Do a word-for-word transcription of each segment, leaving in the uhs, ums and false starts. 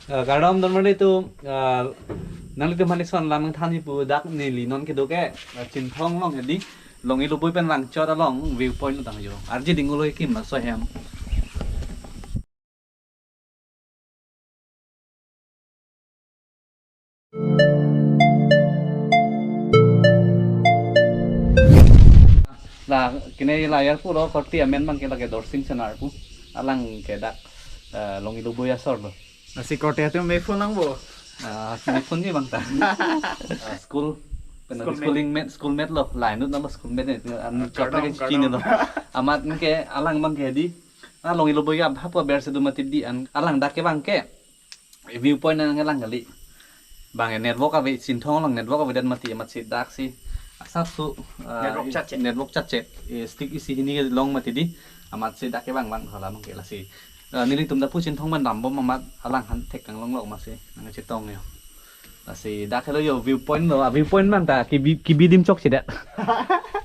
Eh, kardom don mali tu, eh, nanglitum aphan ison lam nangthanji pu dak neli non kedo ke, eh, Chinthong along hedi, Longi Lubui pen Rangchot along view point lo tang jo. Arje dinglo kim laso ahem. La, kene la yar pulo korte amen abang ke lake Dorsing Senar pu. Alang ke dak, eh, Longi Lubui asor lo. Lasi korte atum me phone lang bo. Ah, me phone ji abang ta. Ah, school. Pena Schoolmate. Schooling mate, schoolmate lo. Lainut nalo schoolmate ne. An Ah, chot kardom, lagi kardom. Chini lo. Amat ke alang abang ke di. Ah, Longi Lubui ya hapu aber sedu mati di an. Alang dak ke abang ke. View point nangkelang kali. Abang ke network ave, Chinthong along network avedet mati, amat si dak si. Asap su, ah, Network chat chet. Network chat chet. Eh, stick isi hini ke long mati di. Amat si dak ke abang abang hala abang ke lasi. Eh, nelitum dak pu Chinthong pen dambom amat alanghang thek kanglong lo amat si nangchetong yo. Lasi dak helo yo view point lo, ah, view point abang ta kebi, kebi adim chokche dak.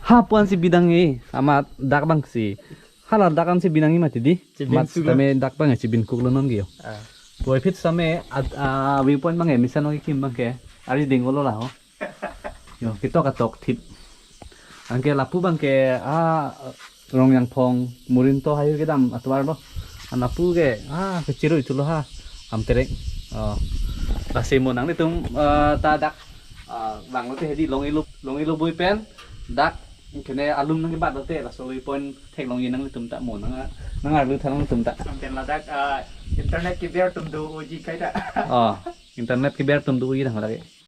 Hapu-an si bidang e, amat dak abang si. Hala dak an si binang e mati di. Chibin Amat sulo. Tame dak abang e chibin kuk lo non ke yo. Ah. Puvoiphit same ad-, ah, view point abang e mesen oke kim abang ke. Arje dinglo la ho. Yo, ketok atok thip. Anke lapu abang ke, ah, Rongyangphong, Murinto hayu kedam atovar lo. An lapu ke, ah, kechirui chulo ha. Am terek. Oh. Lasi mo nanglitum, eh, ta dak, ah, vanglote hedi Longi Lu-, Longi Lubui pen, dak, kene alum nangkebat lote, laso view point theklongji nanglitum ta mo nang, nangarlu tha nanglitum ta. Anten ladak, ah, internet keber atum do-oji kaita. Oh, internet keber atum do-oji dang lagi.